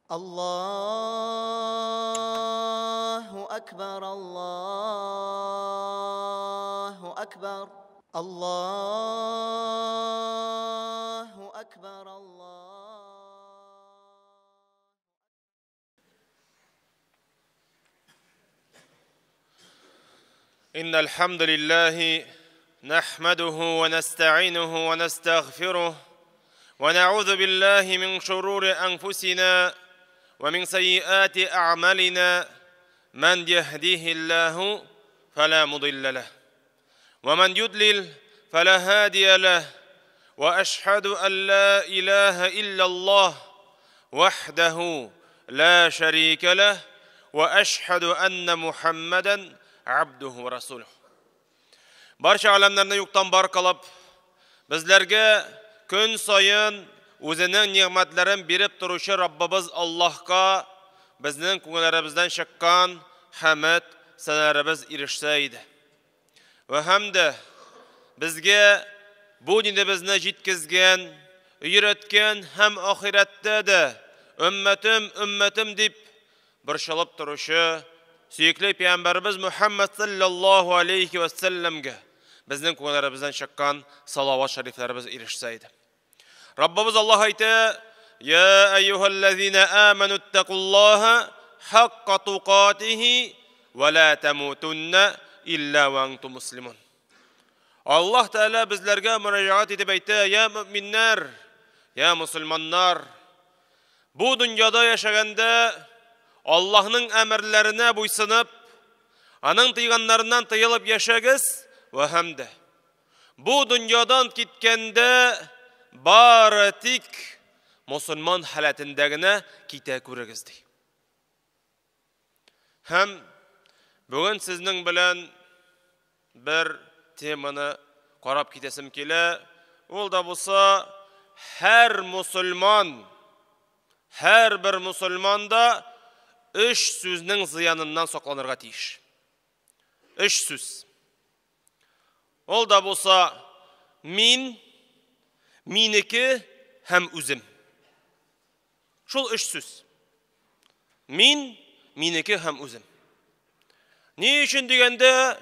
Allahu Akbar, Allahu Akbar, Allahu Akbar, Allah. إن الحمد لله نحمده ونستعينه ونستغفره ونعوذ بالله من شرور أنفسنا ومن سيئات أعمالنا، من يهديه الله فلا مضل له ومن يضلل فلا هادي له، وأشهد أن لا إله إلا الله وحده لا شريك له، وأشهد أن محمدا عبده ورسوله. Барча әләмнәрне юктан бар кылып, безләргә көн саен үзенең ниғмәтләрен биреп торучы Раббыбыз Аллаһка безнең күңелләребездән чыккан хәмд сәнәләребез ирешсә иде. Вә һәм дә безгә бу динебезне җиткезгән, өйрәткән һәм ахирәттә дә өммәтем, өммәтем дип борчылып торучы сөекле пәйгамбәребез Мухаммад саллаллаһу алейхи ва сәлләмгә безнең күңелләребездән чыккан салават шәрифләребез ирешсә иде. Раббыбыз Аллаһ әйтә: "Я әйюһәлләзина аману иттакуллаһа хакка тукатихи ва ла тамутунна илля ва антум муслимун." Аллаһ Тәгалә безләргә мөрәҗәгать итеп әйтә: "Я мөминнәр, я мусульманнар, бу дөньяда яшәгәндә Аллаһның әмерләренә буйсынып, аның тыйганнарыннан тыелып яшәгез, вә һәм дә бу дөньядан киткәндә бары тик мусульман халәтендә генә китә күрегез", ди. Һәм бүген сезнең белән бер теманы карап китәсем килә. Ул да булса, һәр мусульман, һәр бер мусульман да өч сүзнең зыяныннан сакланырга тиеш. Өч сүз. Ул да булса, мин, минеке һәм үзем. Шул өч сүз. Мин, минеке һәм үзем. Ни өчен дигәндә,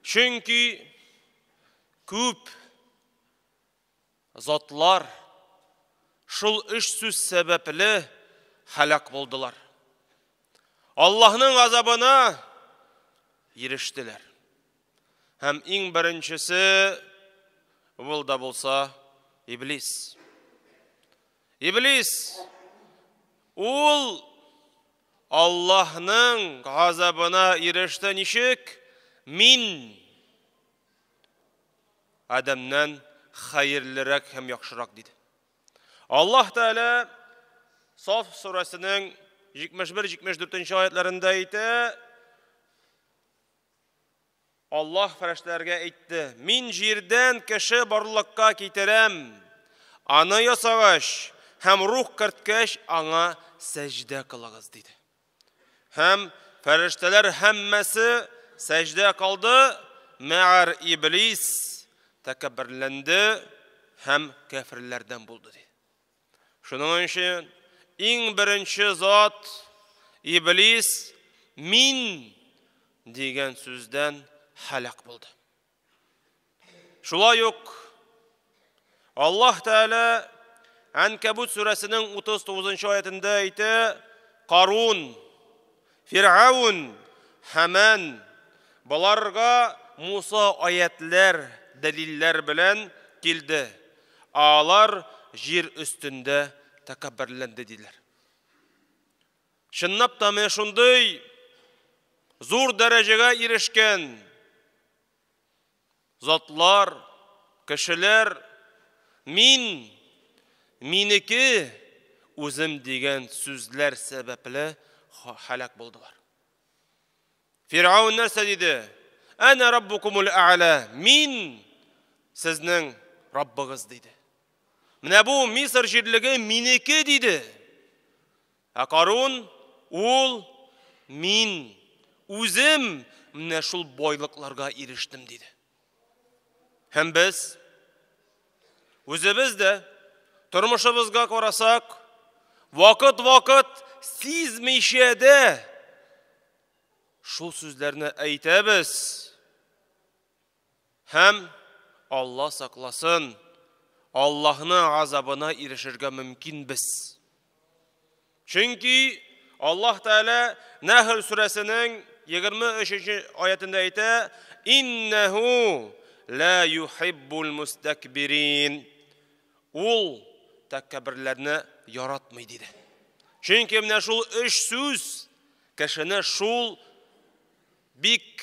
чөнки күп затлар шул өч сүз сәбәпле һәлак булдылар. Аллаһның азабына ирештеләр. Һәм иң беренчесе ул да булса Иблис. Иблис ул Аллаһның газабына иреште ничек? Мин Адәмнән хәерлерәк һәм яхшырак диде. Аллаһ Тәгалә Саф сүрәсенең 71-74 аятларында әйтә: Аллаһ фәрештәләргә әйтте: "Мин җирдән кеше барлыкка китерәм. Аны ясагач һәм рух керткәч, аңа сәҗдә кылыгыз", диде. Һәм фәрештәләр һәммәсе сәҗдә кылды, мәгәр Иблис тәкәбберләнде һәм кәферләрдән булды, диде. Шуның өчен иң беренче зат Иблис мин дигән сүздән һәлак булды. Шулай ук Аллаһ Тәгалә Әнкәбут сүрәсенең 39 аятында әйтә: Карун, Фиргавн, Хаман боларга Муса аятлар, дәлилләр белән килде. Алар җир өстендә тәкәбберләнде, диләр. Чынлап та менә шундый зур дәрәҗәгә ирешкән затлар, кешеләр мин, минеке, үзем дигән сүзләр сәбәпле һәлак булдылар. Фиргавн нәрсә диде? Әнә раббукумул а'ла, мин сезнең Раббыгыз, диде. Менә бу Мисыр җирлеге минеке, диде. Ә Карун ул мин үзем менә шул байлыкларга ирештем, диде. Һәм без үзебез дә тормышыбызга карасак, Вакыт-вакыт сизмичә дә шул сүзләрне әйтәбез. Һәм Алла сакласын, Аллаһның азабына ирешергә мөмкинбез. Чөнки Аллаһ Тәгалә Нәхл сүрәсенең 23 аятында әйтә: "Иннәһу ла юхиббул мустакбирин". Ул тәкәбберләрне яратмый диде. Чөнки менә шул өч сүз кешене шул бик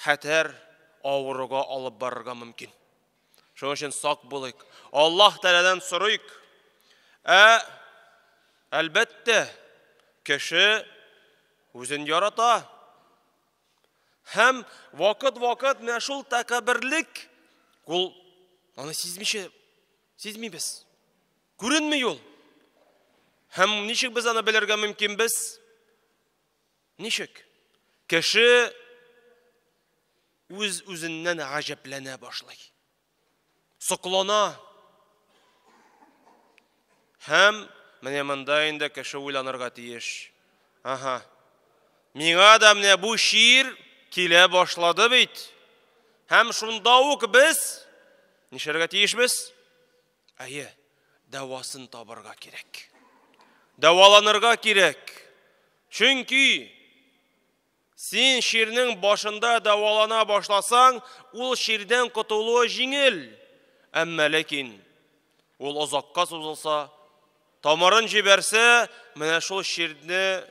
хәтәр авыруга алып барырга мөмкин. Шуның өчен сак булыйк. Аллаһ Тәгаләдән сорыйк. Ә әлбәттә, кеше үзен ярата. Һәм вакыт-вакыт менә шул тәкәбберлек ул аны сизмичә сизмибез. Күренми ул. Һәм ничек без аны белергә мөмкинбез? Ничек? Кеше үз үзеннән гаҗәпләнә башлый. Соклана. Һәм менә монда инде кеше уйланырга тиеш. Ага. Миңа да менә бу чир килә башлады бит. Һәм шунда ук без нишләргә тиешбез? Әйе, дәвасын табырга кирәк. Дәваланырга кирәк. Чөнки син чирнең башында дәвалана башласаң, ул чирдән котылуы җиңел. Әмма ләкин ул озакка сузылса, тамырын җибәрсә, менә шул чирне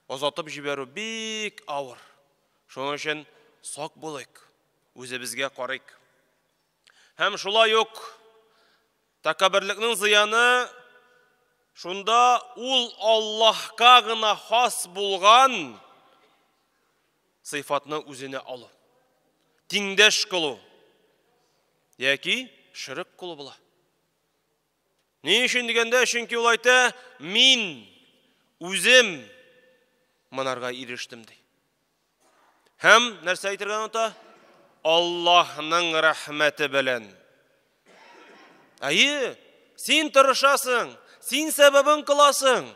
озатып җибәрү бик авыр. Шуның өчен сак булыйк, үзебезгә карыйк. Һәм шулай ук тәкәбберлекнең зыяны шунда ул Аллаһка гына хас булган сыйфатны үзенә алу. Тиңдәш кылу яки ширк кылу була. Ни өчен дигәндә, чөнки ул әйтә, мин үзем монарга ирештем ди. Һәм нәрсә әйтергә оныта? Аллаһның рәхмәте белән. Әйе, син тырышасың, син сәбәбен кыласың.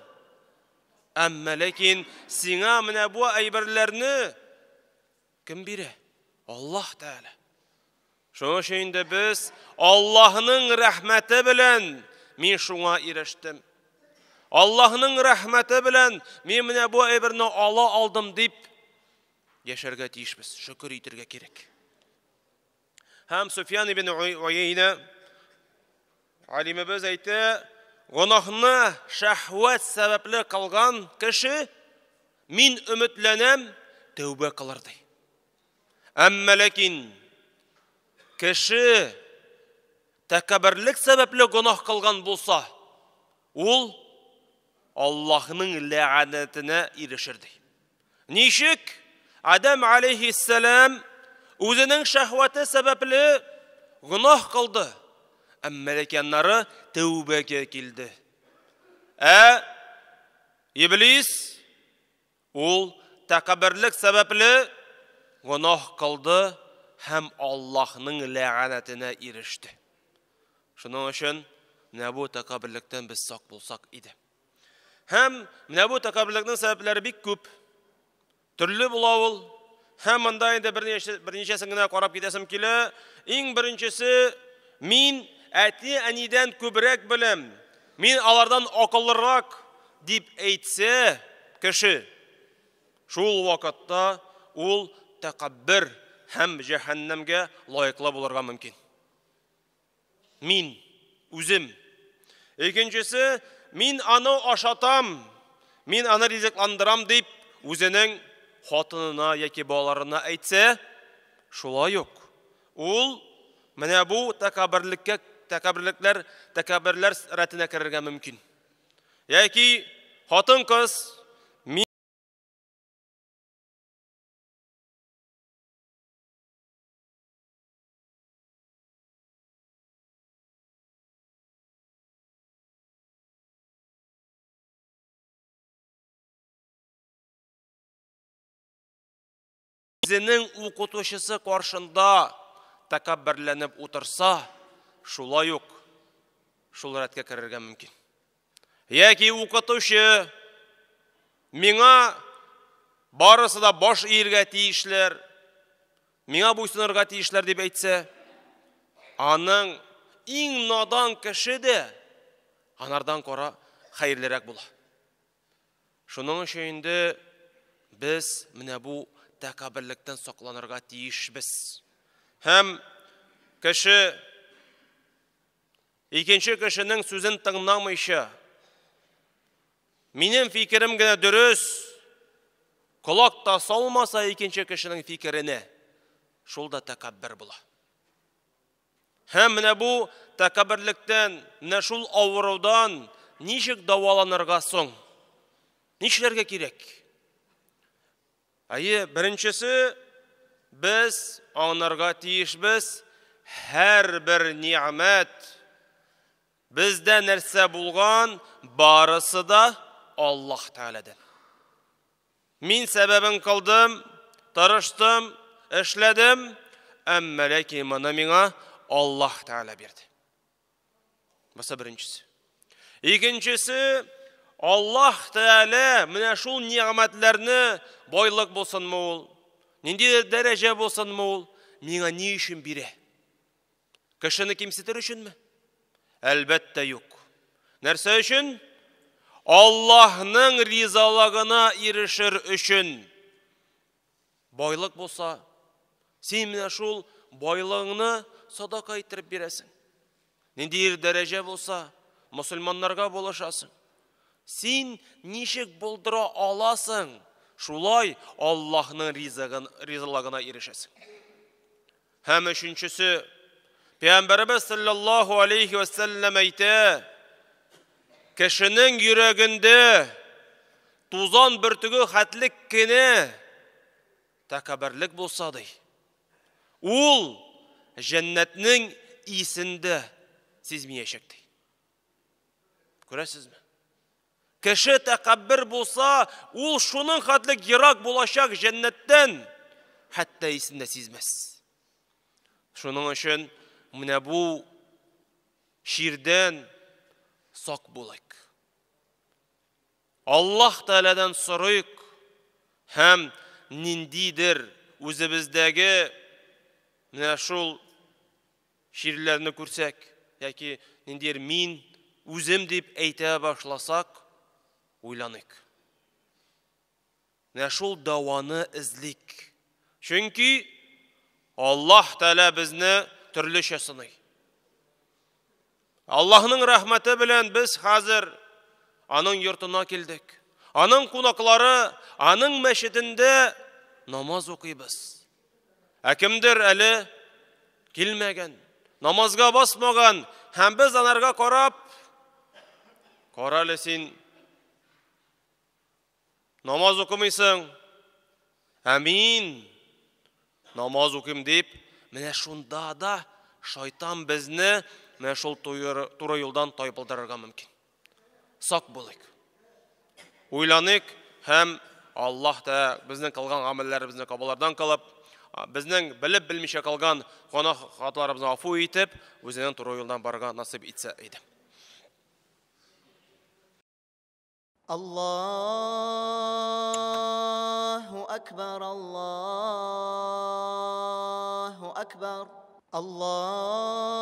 Әмма ләкин сиңа менә бу әйберләрне кем бирә? Аллаһ Тәгалә. Шуның өчен инде без Аллаһның рәхмәте белән мин шуңа ирештем. Аллаһның рәхмәте белән мин менә бу әйберне ала алдым дип яшәргә тиешбез, шөкер итәргә кирәк. Һәм Суфьян ибн Уййна алимебез әйтә, гөнаһны шәһвәт сәбәпле кылган кеше мин өметләнәм, тәүбә кылыр ди. Әмма ләкин кеше тәкәбберлек сәбәпле гөнаһ кылган булса, ул Аллаһның ләгънәтенә ирешер ди. Ничек Адам алейхиссалам үзенең шәһвәте сәбәпле гөнаһ кылды, әмма ләкин аннары тәүбәгә килде. Ә Иблис ул тәкәбберлек сәбәпле гөнаһ кылды һәм Аллаһның ләгънәтенә иреште. Шуның өчен менә бу тәкәбберлектән без сак булсак иде. Һәм менә бу тәкәбберлекнең сәбәпләре бик күп. Төрле була ул. Һәм монда инде берничәсен генә карап китәсем килә. Иң беренчесе, мин әти-әнидән күбрәк беләм, мин алардан акыллырак дип әйтсә кеше, шул вакытта ул тәкәббер һәм җәһәннәмгә лаеклы булырга мөмкин. Мин үзем. Икенчесе, мин аны ашатам, мин аны ризыкландырам дип үзенең хатынына яки балаларына әйтсә, шулай ук ул менә бу тәкәбберлеккә, тәкәбберлекләр, тәкәбберләр рәтенә керергә мөмкин. Яки хатын-кыз мин үзенең укытучысы каршында тәкәбберләнеп утырса, шулай ук шул рәткә керергә мөмкин. Яки укытучы, миңа барысы да баш иергә тиешләр, миңа буйсынырга тиешләр дип әйтсә, аның иң надан кеше дә анардан кара хәерлерәк була. Шуның өчен инде без менә бу тәкәбберлектән сакланырга тиешбез. Һәм кеше икенче кешенең сүзен тыңламыйча, минем фикерем генә дөрес, колак та салмаса икенче кешенең фикеренә, шул да тәкәббер була. Һәм менә бу тәкәбберлектән, менә шул авырудан ничек дәваланырга соң? Нишләргә кирәк? Әйе, беренчесе, без аңларга тиешбез, һәрбер ни'мәт бездә нәрсә булган, барысы да Аллаһ Тәгаләдән. Мин сәбәбен кылдым, тырыштым, эшләдем, әмма ләкин моны миңа Аллаһ Тәгалә бирде. Бусы беренчесе. Икенчесе, Аллаһ Тәгалә менә шул ни'мәтләрне, байлык булсынмы ул, ниндидер дәрәҗә булсынмы ул, миңа ни өчен бирә? Кешене кимсетер өченме? Әлбәттә юк. Нәрсә өчен? Аллаһның ризалыгына ирешер өчен. Байлык булса, син менә шул байлыгыңны садака иттереп бирәсең. Ниндидер дәрәҗә булса, мөселманнарга булышасың. Син ничек булдыра аласың, шулай Аллаһның ризалыгына ирешәсең. Һәм өченчесе, Пәйгамбәребез саллаллаһу алейхи ва сәлләм әйтә, кешенең йөрәгендә тузан бөртеге хәтлек кенә тәкәбберлек булса ди, ул җәннәтнең исендә сизмәячәк ди. Күрәсезме? Кеше тәкәббер булса, ул шуның хәтлек ерак булачак җәннәттән, хәтта исендә сизмәс. Шуның өчен менә бу чирдән сак булыйк. Аллаһ Тәгаләдән сорыйк һәм ниндидер үзебездәге менә шул чирләрне күрсәк, яки ниндидер мин үзем дип әйтә башласак, уйланыйк. Менә шул дәваны эзлик. Чөнки Аллаһ Тәгалә безне төрлечә сыный. Аллаһның рәхмәте белән без хәзер аның йортына килдек. Аның кунаклары, аның мәчетендә намаз укыйбыз. Ә кемдер әле килмәгән, намазга басмаган, һәм без анарга карап, кара әле син намаз укымыйсың, ә мин намаз укыйм дип, менә шунда да шайтан безне менә шул туры юлдан тайпылдырырга мөмкин. Сак булыйк. Уйланыйк һәм Аллаһ та безнең кылган гамәлләребезне кабуллардан кылып, безнең белеп белмичә кылган гөнаһ хаталарыбызны гафу итеп, үзенең туры юлдан барырга насыйп итсә иде. Аллаһу акбар, Аллаһу акбар, Аллаһу